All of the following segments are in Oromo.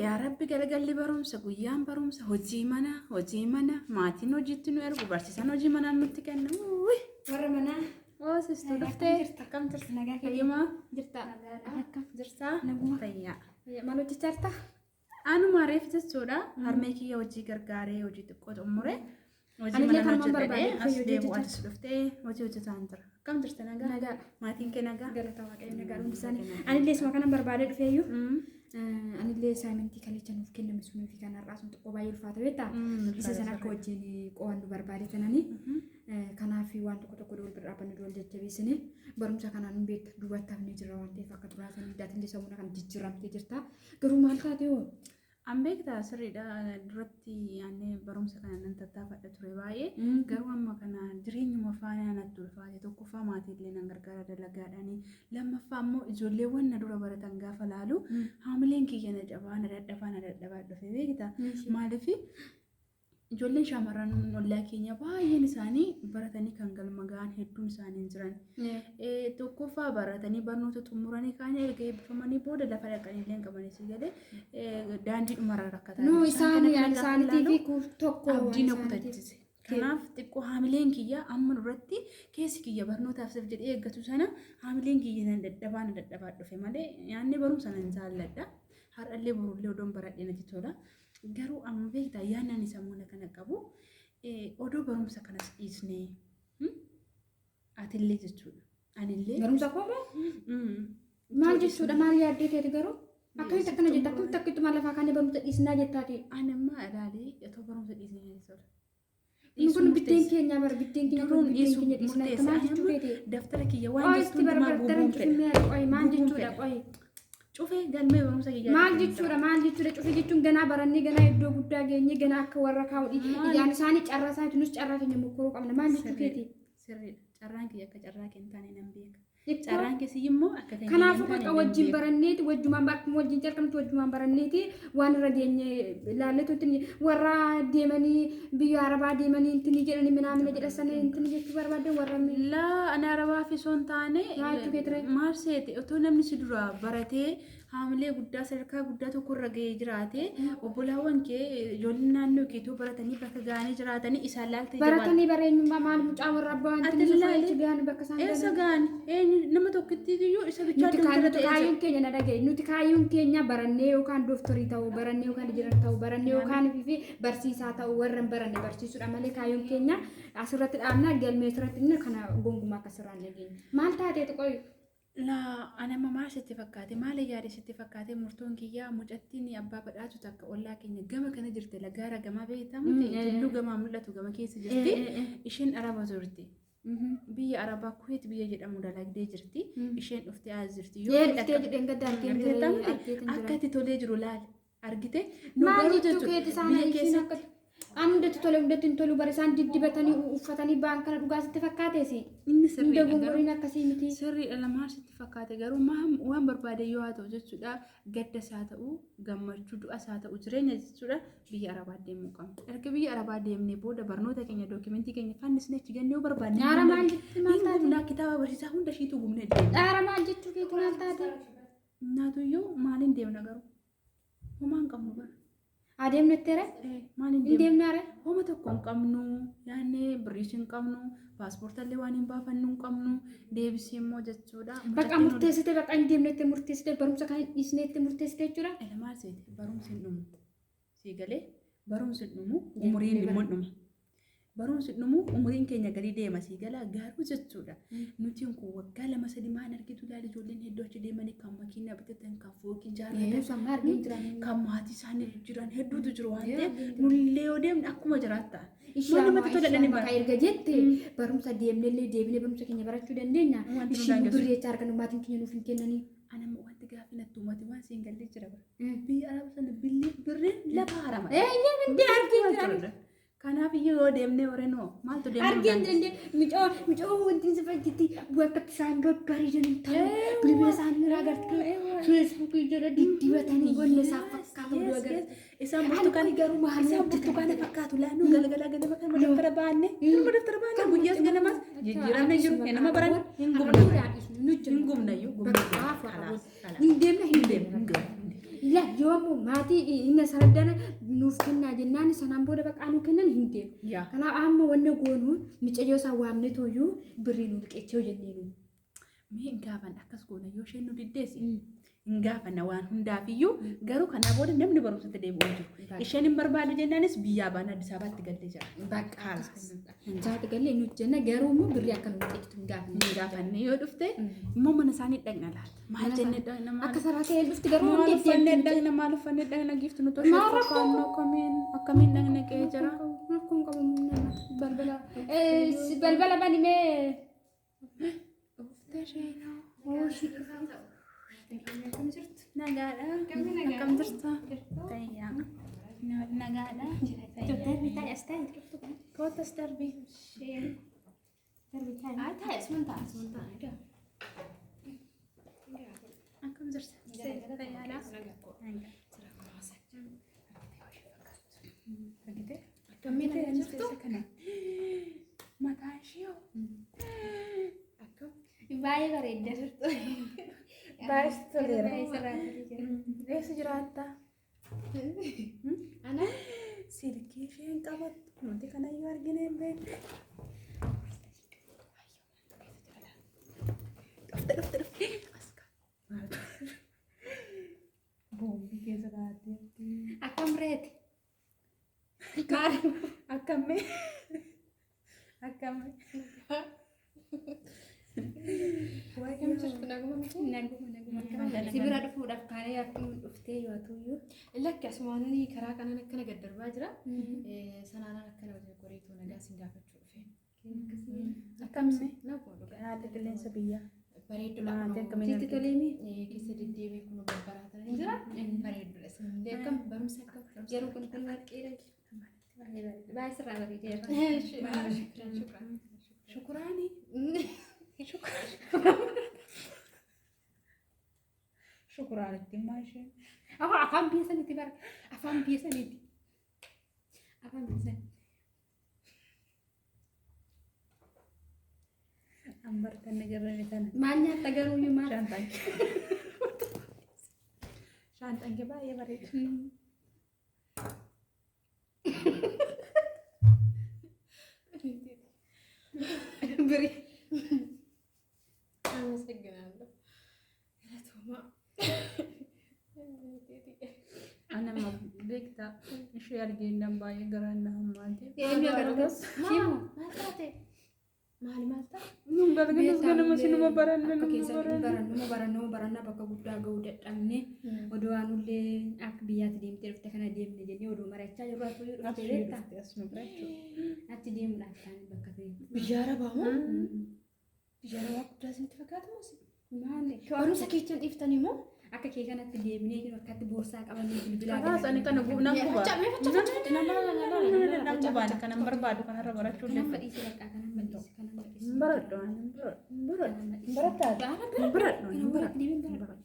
Yaa Rabbi, galgalli barumsa, guyyaan barumsa, hojii mana, hojii mana, maatiin hojiitti nu ergu, barsiisaan hojii manaa nutti kenna. Uuy. Warra manaa. Oo, sistuu dhuftee? Akkam jirta? Nagaa keetii? Fayyumaa? Jirta. Akkam? Jirtaa? Naguma. Fayyaa. Maal hojjechaa jirta? Anuma reef jechuudha. Harmee kiyya hojii gargaaree hojii xiqqoo xumure. Hojii Anillee mana kanumaan hojjedhee barbaade as hojii deebi'u hojjechaa atis dhuftee hojii hojjetaa hin jira. Akkam jirta, nagaa? Nagaa. Maatiin kee nagaa? Galata Waaqayyo, nagaa hundi isaanii. Anillee isuma kanan barbaadee dhufeeyyuu. Anillee assignmentii kalecha nuuf kenname sunii fi kan har'aa sun xiqqoo baay'ee ulfaata, beektaa? Isa sana akka wajjin qo'annu barbaade tananii. Kanaaf waan tokko tokko wal bira dhaabbannu, wal jajjabeessine barumsa kanaan hin beekta, duubatti hafnee jirra waan ta'eef, akka duraa sana daatillee sammuu kana jijjiiramtee jirta. Garuu maal taate hoo? An beektaa, sirriidha, duratti yaannee barumsa kana nan tattaafadha ture baay'ee. Garuu amma kana jireenyuma faana natti ulfaate. Tokkoffaa, maatiillee nan gargaara dalagaadhaani. Lammaffaa immoo ijoolleewwan na dura baratan gaafa laalu haamileen kiyya na cabaa, na dadhabaa, na dadhabaa dhufe, beektaa. Maaliif, ijoolleen shamarran ollaa keenya baay'een isaanii baratanii kan galma ga'an hedduun isaanii hin jiran. Tokkoffaa, baratanii barnoota xumuranii kaan erga eebbifamanii booda lafa dhaqanii illee hin qabanii, si galee, daandii dhumarra rakkataa Nu jiru. isaan kana yaada gaafa isaaniitii ilaalu fi tokko abdii na waan isaaniitiif. kutachise. Kanaaf xiqqoo haamileen kiyya amma duratti keessi kiyya barnootaaf sif jedhee eeggatu sana haamileen kiyya na dadhabaa, na dadhabaa dhufe malee yaadni barumsa nan jaalladha. Har'allee borullee odoon baradhee natti tola. Garuu amma beektaa, yaadni ani sammuu kana qabu, odoo barumsa kanas dhiisnee, atillee jechuudha. Anillee. Barumsa koo moo? Maal jechuudha? Maal yaaddee keeti garuu? Akkamitti akkana jetta? Akkamitti akkittuma lafaa kaanee barumsa dhiisnaa jettaati? Ani amma ilaalee otoo barumsa dhiisnee natti tola. Inni kun biddeen keenya bara biddeen keenya kun Duruun biddeen dhiisuu keenya dhiisnaa murteesse. maal Ani jechuu amma keeti? daftara kiyya waan Qoy jirtu itti hundumaa barbaaddan gubuun fedha. cufimee, qoy, maal Gubuun jechuudha fedha. qoy? Cufee galmee barumsa kiyyaa Maal cufeen jechuudha? Maal jechuudha? Cufe jechuun ganaa barannee ganaa iddoo guddaa geenye, ganaa akka warra kaa'u Maal? ijaan isaanii carraa isaaniitu, nus carraa keenya mokkoruu qabna. Maal jechuu Sirriidha. keeti? Sirriidha. Carraan kiyya akka carraa kee hin taane nan beeka. Jechuun Carraan keessi immoo akka kan kiyya Kanaafuu hin taane bakka nan wajjin beeka. baranneeti, wajjumaan akkuma wajjin jalqabnutti wajjumaan baranneeti waan irra geenye ilaalleetu ittiin warra deemanii biyya arabaa deemanii intini jedhanii minaamina jedha sana intini jechuu barbaadde warra Laa, ani arabaa fi osoo hin taane Maal jechuu keeti ree? Maal seete, otoo namni si duraa baratee haamilee guddaa sadarkaa guddaa tokko irra gahee jiraate, obbolaawwan kee, ijoolleen naannoo keetuu baratanii bakka gahanii jiraatanii isaan laaltee jabaadha. Baratanii bareenyummaa maal, mucaa warra abbaa Ati intini ilaali. achi gahan bakka isaan Eessa gahan. gahan? Eenyu nama tokkitti iyyuu isa bichaa Nuti doktara nuti ta'ee jira. kaayyoon keenya, na dhagaye, nuti kaayyoon keenya barannee yookaan dooktorii ta'uu, barannee yookaan injinar ta'uu, barannee yookaan fi barsiisaa ta'uu, warra hin baranne barsiisuudha malee kaayyoon keenya asirratti dhaabna, galmee asirratti inni kana gonkumaa akka sirraan dhageenye. Maal taateetu qoyu? Laa, ani amma maal sitti fakkaate? Maal yaade sitti fakkaate? Murtoon kiyyaa, mucattiin abbaa badhaatu takka ollaa keenya gama kana jirti, lagaara gamaa beektamu, tulluu gamaa mul'atu gama keessa jirti. Isheen araba turte. Biyya arabaa Kuweet biyya jedhamu dalagdee jirti. Isheen dhuftee as jirti. Yoo dhuftee jedheen gadda argeen jira. Argiteetta, akka itti tolee jiru laal argite. Nu Maal garuu jechuu jechuudha, keeti isaan biyya isheen keessatti akka an hundatti tole, hundatti hin tolu, bara isaan diddibatanii uffatanii ba'an kana dhugaa sitti fakkaateesi. Inni Hin sirriidha garuu. dogongoriin akkasii miti. Sirriidha, lamaan sitti fakkaate garuu waan barbaade yoo haa ta'u jechuudha, gaddas haa ta'u, gammachuu, du'as haa ta'u, jireenya jechuudha, biyya arabaa deemuu qabna. Erga biyya arabaa deemnee booda barnoota keenya, dookimentii keenya fannisnee achi gannee yoo barbaadne Dhaara maal jetti, maal hin taate? gubnaa, kitaaba barsiisaa hunda ishiitu gubnee deemna. Dhaara maal jechuu keeti, maal taate? Naatuyyuu maaliin deemna garuu? Homaa hin qabnu bara. Adeemnu itteere? Maaliin Hin deemna? deemnaare? Homa tokko hin qabnu, yaannee birriis hin qabnu, paaspoortallee waan hin baafannu hin qabnu, deebisee immoo jechuudha. Bakka murteessite, bakka hin deemnetti murteessite, barumsa kan hin dhiisnetti murteessite jechuudha. Ela, maal seete, barumsi hin dhumu. Sii galee, barumsi hin dhumu, umuriin immoo hin dhuma. Barumsi hin dhumu, umuriin keenya gadi deema, sii gala garuu jechuudha. Nuti kun waggaa 2 3 maal argitu, ilaali, ijoolleen hedduu achi deemanii kan makiinaa bitatan, kan fooqii ijaarratan, Sammaa argee jiran. kan maatii isaanii jiran hedduutu jiru waan ta'eef, nullee yoo deemne akkuma jiraattaa. Maal namatti tola dhani Bakka bara. erga jette barumsa deemnellee deebinee barumsa keenya barachuu dandeenya. Wanti nu Ishiin daangessu. birrii jecha argannu maatiin keenya nuuf hin kennanii. Ana immoo wanti gaaffii natti uummate waan siin gallee jira bara. Biyya araba sana birriin lafa harama. Eeyyee, bindee argee jiran. Kanaaf iyyuu yoo deemnee horeenoo maaltu deemnee Argee hin dandeenye, micoo micoo wanti si fayyatti bakka isaan babbareedan hin ta'u, bilbila isaanii irraa agartee feesbuukii jala diddibatanii wanni isaan fakkaatu oduu agartee. Isaan Ani burtukaana garuu maal isaan hojjetan? burtukaana fakkaatu laannoo galgala ganama kan daftara baanne, kanuma daftara baanne, guyyaas ganamaas jijjiiramne hin jiru, nama baran hin gubna, hin gubna iyyuu gubna. Kalaas, kalaas. Hin deemna, hin Hin deemna. deemna, hin deemna. Ila yoo Yoo ammoo maatii inni saraddana nuuf kennaa jennaan sanaan booda baqaa nuu kennan hin deemu. Yaa. Kanaaf amma wanna goonu micayyoo isaan waamne tooyyuu birrii nu liqeechee jennee nu. Mee hin gaafanna akkas goona yoo isheen nu diddeessi hin gaafanna waan hundaafiyyuu garuu kanaa booda namni barumsatti deebi'u hin jiru. Isheen hin barbaadu jennaanis biyyaa baana Addis Ababaatti galtee jira. Bakka Isaatti galee nu jenna garuu immoo birrii akka nu liqeechitu hin gaafanne. Hin gaafanne yoo dhufte immoo mana isaanii dhaqna laata. Maal Mana jennee dhaqna maal Akka saraa ta'ee dhufti garuu maal hundi uffannee deddeemti. dhaqna maal uffannee dhaqna giiftu nu toshee Maal rakkoo fakkaannu akkamiin akkamiin dhaqna qe'ee jira. Rakkoon qabu nama balbala balbala bani mee. Nagaadha. Akkam jirta? Fayyaa. Nagaadha. Darbii taa'e as taa'e. Kootas darbii. Darbii taa'e. Taa'e asuman ta'a asuman ta'a. Akkam jirta? Fayyaadha. Argitee? Akkamiin jirtu? Kana. Mataan ishee hoo? Baay'ee bareedda jirtu. Baay'ee toleera. Baay'ee sirraa tolee jira. Eessa jiraatta? Ana Silkii isheen qabattu. Nuti kanayyuu argine hin beeknu. Dhufte dhufte dhufte. As kaa'e. Boombii keessa kaa'atteetti. Akkam reeti? Maal? Akkammee? Akkammee? akkam jirtu naguma miti? Naguma naguma. Si bira dhufuudhaaf kaanee akkuma dhuftee yoo tuyyuu. Lakki asumaananii karaa kanaan akkana gad darbaa jira. Sanaan akkana wajjin qoreetu nagaa sin gaafachuu dhufe. Akkammee? Naguma dhugaa. Haala qilleensa biyyaa. Bareedduudha. Maatii akkamiin Sitti toleemi? Keessa deddeebi'ee kun babbaraa hin jira. Bareedduudha. Isinillee akkam barumsa akkam? Yeroo kun kun warqeedha. Baay'ee sirraa bareedeera. Shukran shukran. Shukuraanii. Shukuraan itti himaa isheen. Afaan afaan biyya sanitti bara. Afaan biyya sanitti. Afaan biyya sanitti. Ambartanne garree tana. Maal nyaatta garuu iyyuu maal? Shaantaan kee. Shaantaan kee baay'ee bareeda. Biri. አመሰግናለሁ። ረቶማ Anama beektaa ishee argeennan baay'ee garaan na hammaate. Eenyu agartee? Shimu. maal maal taate? Nun galgalas ganama sinuma baranna Akka numa keessatti baranna. barannuma barannuma barannaa bakka guddaa ga'uu dadhabne oduu waanullee akka biyyaatti deemtee dhufte kana deemne jennee oduu marachaa jirru as iyyuu dhufte beektaa? As nu bira jechuudha. Achi deemuudhaaf taane bakka ta'e. Biyya Arabaa moo? Biyya Arabaa guddaa isinitti fakkaata moo? Maal Barumsa keessan dhiiftanii moo? akka kee kanatti deemnee jiru akkatti boorsaa qabannee bilbilaa Kanaas ani kana nan guba. Faca'amee faca'amee Nan guba ani kanan barbaadu kanarra barachuu Kanan illee. badhiise bakka kanan badhiise kanan badhiise. Hin baradhu ani hin baradhu. Hin baradhu. Hin baradhu. Hin baradhu. Hin baradhu. Deemee baradhu.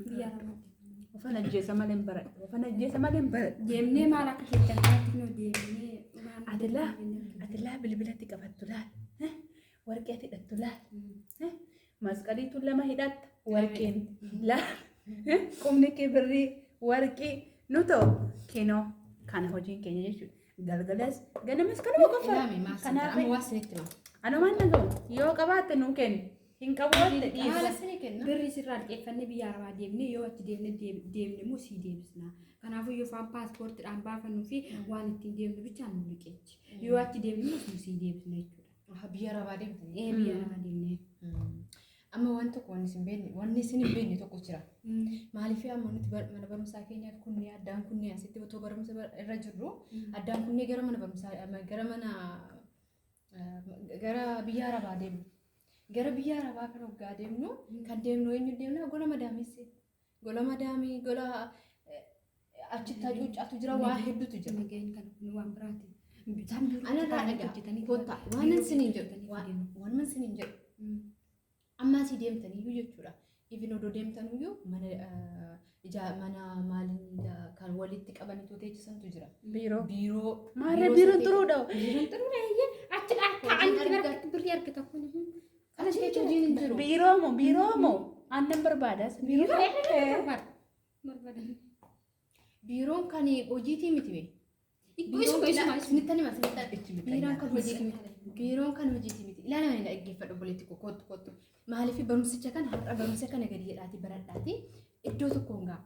Biyya Arabaatti. Ofan ajjeesa malee hin baradhu. Ofan ajjeesa malee hin baradhu. Deemnee maal akka keessan kanatti nu deemnee maal Ati laa ati laa bilbilatti qabattu laal. Warqee ati hidhattu laal. Masqaliitu lama hidhatta warqeen laal. Qubni kee birrii warqii nu ta'u kinoo kana hojiin keenya jechuudha. Galgalas ganamas kanuma qofa. Ilaami maal Kanaaf amma waa isinitti hima. anumaan dhaga'u yoo qabaatte nuu kenni hin qabaatte Haala dhiisi. isinii kenna. Birrii sirraa liqeeffannee biyya Arabaa deemnee yoo achi deemnee deemne immoo sii deebisna. Kanaafuu yoo faan paaspoortiidhaan baafannuu fi waan ittiin deemnu bichaan nu liqeechi. Yoo achi deemne immoo sii deebisna jechuudha. Biyya Arabaa deemtanii. Ee biyya Arabaa deemnee. Amma waan tokko wanni isin beekne wanni isin hin beekne tokko jira. Maaliif amma nuti mana barumsaa keenyaaf kunnee addaan kunnee asitti otoo barumsa irra jirru addaan kunnee gara mana barumsaa gara mana gara biyya Arabaa deemnu. Gara biyya Arabaa kan hoggaa deemnu kan deemnu eenyu deemna gola madaamiisi. Gola madaamii gola achitti hacuuccaatu jira waa hedduutu jira. Nageen kan kun waan biraati. Isaan biiroo Anarraa taa'anii dhagaa hojjetanii kottaa waan isiniin jedhu waan isiniin jedhu amma asii deemtaniyyuu jechuudha. Even odoo deemtaniyyuu mana ijaa mana maaliin kan walitti qabanitu teechisantu jira. Biiroo. Biiroo. Maarree biiroon xuruudha. Biiroon xuruudha eeyyee. Achi taa'anii bira birrii argata kun. Achi keessa hojiin hin jiru. Biiroo moo biiroo moo aannan barbaadas. Biiroo. Barbaada. Barbaada. Biiroon kan hojiitii miti bee. Isuma isuma isuma. Sinittan hima sinittan. Biiroon kan hojiitii miti. Biiroon kan hojiitii miti. Ilaala mana dhaggeeffadhu obboleetti koo kottu kottu. Maaliif barumsicha kana har'a barumsa kana gadi jedhaati baradhaati iddoo tokkoon ga'a.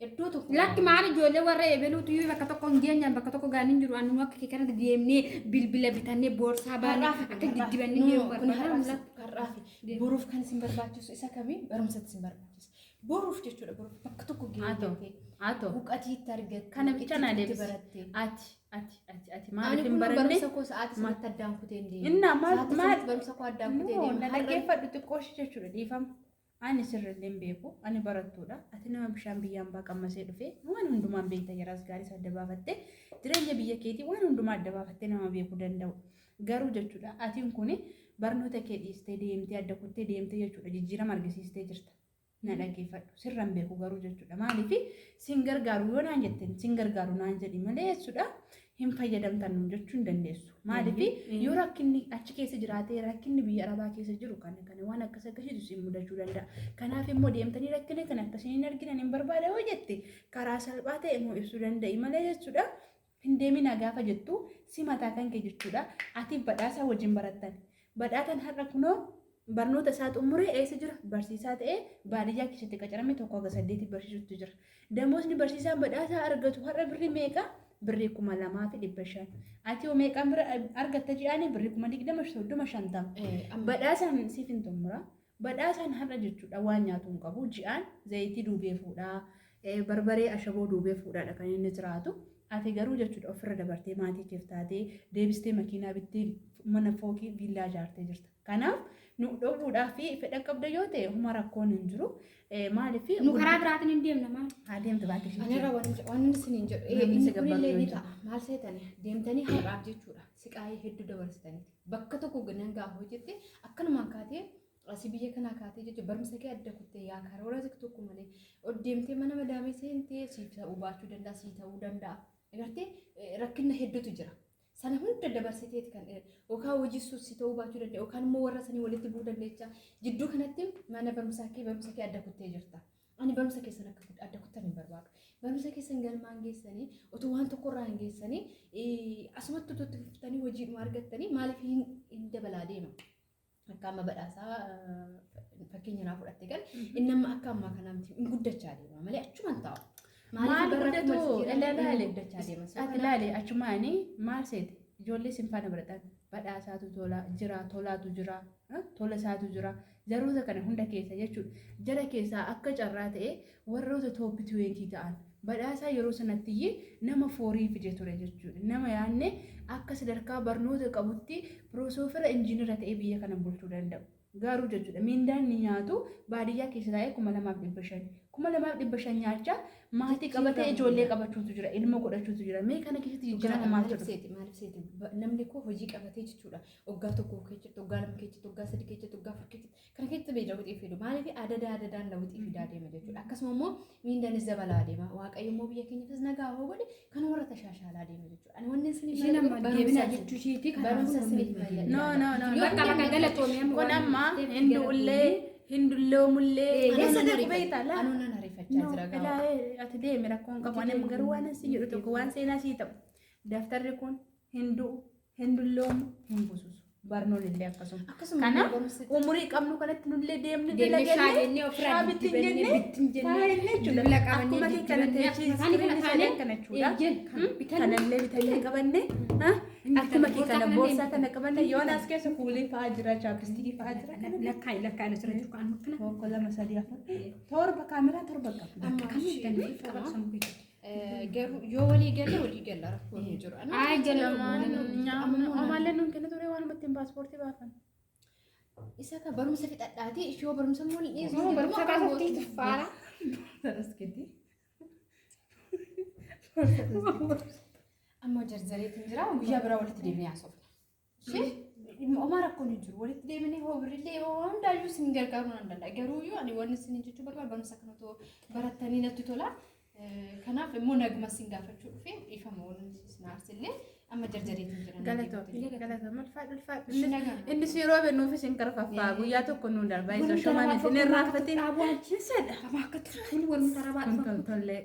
Iddoo tokko. Lakki maal ijoollee warra ebeluutu iyyuu bakka tokko hin geenyaan bakka tokko gaanii hin jiru. Anuma akka kee kanatti deemnee bilbila bitannee boorsaa baanee akka diddibannee deemu barbaada. Har'aafi boruuf kan isin barbaachisu isa kamii barumsatti isin barbaachisa. Boruuf jechuudha boruuf bakka tokko Haa ta'u. geessee Haa ta'u. buqatiitti argatte. Kana bicha naa itti deebisi. baratte. Ati ati ati ati Ani maaliif hin kun baranne? barumsa koo sa'aatii sanatti addaan kutee hin deemu. Innaa maal Sa'aatii maal sanatti barumsa koo addaan kutee No, deema. na Har'a dhaggeeffadhu xiqqoo ishee jechuudha dhiifama. Ani sirrillee hin beeku, ani barattuudha. Ati nama bishaan biyyaan baa qammasee dhufe waan hundumaan beekta yeraas gaarii adda baafattee jireenya biyya keetii waan hundumaa adda baafattee nama beekuu danda'u. Garuu jechuudha atiin kun barnoota kee dhiistee deemtee adda kuttee deemtee jechuudha jijjiirama argisiistee jirta. Na dhaggeeffadhu sirran beeku garuu jechuudha maaliif sin gargaaru yoo naan jette sin gargaaru naan jedhi malee jechuudha hin fayyadamtan nuun jechuu hin dandeessu. Maaliif yoo rakkinni achi keessa jiraatee rakkinni biyya arabaa keessa jiru kana kana waan akkas akkasiitu isin mudachuu danda'a. Kanaaf immoo deemtanii rakkina kana akkasiin hin arginan hin barbaada yoo jette karaa salphaa ta'e immoo ibsuu danda'i malee jechuudha. Hin deeminaa gaafa jettu si mataa kan kee jechuudha. Ati badhaasaa wajjin barattan. Badhaatan har'a kunoo barnoota isaa xumuree eessa jira? Barsiisaa ta'ee baadiyyaa keessatti qacarame 1 haga 8 barsiisutti jira. Damoosni barsiisaan badhaasaa argatu har'a birrii meeqa? Birrii 2500. Ati hoo meeqaan bira argatta ji'aanii? Birrii 20,000, 30, 50. Badhaasaan siif hin xumura. Badhaasaan har'a jechuudha waan nyaatu hin qabu. Ji'aan zayitii duubee fuudhaa, barbaree ashaboo duubee fuudhaadha kan inni jiraatu. Ati garuu jechuudha ofirra dabartee maatii keef taatee deebistee makiinaa bittee mana fookii viillaa ijaartee jirta. Kanaaf nu dhoowwuudhaa fi fedha qabda yoo ta'e huma rakkoon hin jiru. Maaliif Nu karaa biraatiin hin deemna maal? Haa deemtu baatee Ani irra waan inni isiniin jedhu Namni inni si kunillee gabbaru ni yoo ta'a. Maal seetani deemtanii har'aaf jechuudha siqaayii hedduu dabarsitaniiti. Bakka tokko nan gaafa hojjette akkanumaan kaatee asii biyya kanaa kaatee jechuudha barumsa kee adda kuttee yaa karoora tokko malee ol deemtee mana madaamee seentee siif ta'uu baachuu danda'a siif ta'uu danda'a. Agartee rakkina hedduutu jira. Sana hunda dabarsiteeti kan yookaan hojii si ta'uu baachuu danda'a yookaan immoo warra sanii walitti bu'uu dandeecha. Jidduu kanatti mana barumsaa kee barumsa kee adda kuttee jirta. Ani barumsa keessan akka adda kuttan hin barbaadu. Barumsa keessan galmaan geessanii otoo waan tokkorraa hin geessanii asumatti otoo itti fuftanii hojiidhuma argattanii maaliif hin dabalaa deema. Akka amma badhaasaa fakkeenya naa fudhatte kan inni amma akka ammaa kanaa miti hin guddachaa deema malee achumaan taa'u. Maal guddatu ilaali guddachaa deema. Ati ilaali achumaani maal seete ijoollee sin faana baratan badhaasaatu tola jira tolaatu jira tola isaatu jira jaroota kana hunda keessa jechuudha jara keessaa akka carraa ta'e warroota top 20 ta'an badhaasaa yeroo sanatti nama foorii fide ture jechuudha nama yaanne akka sadarkaa barnoota qabutti piroofeesara injiinara ta'ee biyya kana bulchuu danda'u. Garuu jechuudha miindaan ni nyaatu baadiyyaa keessa taa'ee 2500 2500 nyaachaa maatii qabatee ijoollee qabachuutu jira ilma godhachuutu jira mee kana keessatti jijjiirama maaltu Maaliif dhufe? seeti maaliif seeti namni koo hojii qabatee jechuudha waggaa tokko keessatti waggaa lama keessatti waggaa sadi keessatti waggaa afur keessatti kana keessatti bee lawuxii fidu maaliif adadaa adadaan lawuxii fidaa deema jechuudha akkasuma immoo miindaanis dabalaa deema waaqayyo immoo biyya keenyaafis nagaa hoo godhe kan warra tashaashaalaa deema jechuudha ani wanni isin Isheen amma deebina jechuu isheeti barumsa isiniif fayyada. No no no. Bakka bakka galatoomee amma Kun waan amma ta'eef hindullee hindulloomullee eessa dhaqu beektaa laa? Anuu nan ariifachaa No, jira gaafa. ilaa ati deemi rakkoon qabu. Ani garuu waan asii jedhu tokko waan seenaa sii ta'u. Daftarri kun hin du'u, hin dulloomu, hin bususu. Barnoon illee akkasuma. Akkasuma Kanaaf barumsi umurii qabnu kanatti nullee deemne Deemnee dalagannee shaabennee ofirraa shaabitti hin diddibannee jennee bittin jennee faayillee jechuudha. bilbila qabannee Akkuma kee kana diddibannee teessee akkuma isaanii kana iskiriinii taanee sadan kana jechuudha. eeyyeen kan bitanne Kanallee bitannee qabanne akkuma kee kana boorsaa kana qabanne yoonaas keessa kuulii fa'aa jira chapstickii fa'aa jira kana lakkaa'e lakkaa'e asirra jiru kan akkana tokko lama sadii afur torba kaameraa torba qabna. bakka kam bitannee qabatu sammuu keessatti. Garuu yoo walii galle walii galla rakkoon hin jiru. Ay, Omaallee nuun kenna ture waan ittiin paaspoortii baafan. Isa ka barumsa fixadhaati ishoo barumsa immoo dhiisuu Barumsa kaasatti tuffaara. Amma jarjareetiin jira guyyaa biraa walitti deemnee haasofna. Ishee homaa rakkoon hin jiru walitti deemnee hoo birrillee hoo hundaayyuu isin gargaaruu nan danda'a. Garuu iyyuu ani wanni isin jechuu barbaadu barumsa kana otoo barattanii natti tola. Kanaaf immoo naguma isin gaafachuu dhufee dhiifama wanni isin aarsillee amma jarjareetiin jira. Galatoo galatoo ulfaadhu ulfaadhu. Ishee nagaa. Innis yeroo bennuufis hin karfaffaa guyyaa tokko nuun darbaa isa shomaan isin irraanfatin. Akka turtuun walumta rabaa Kun tollee.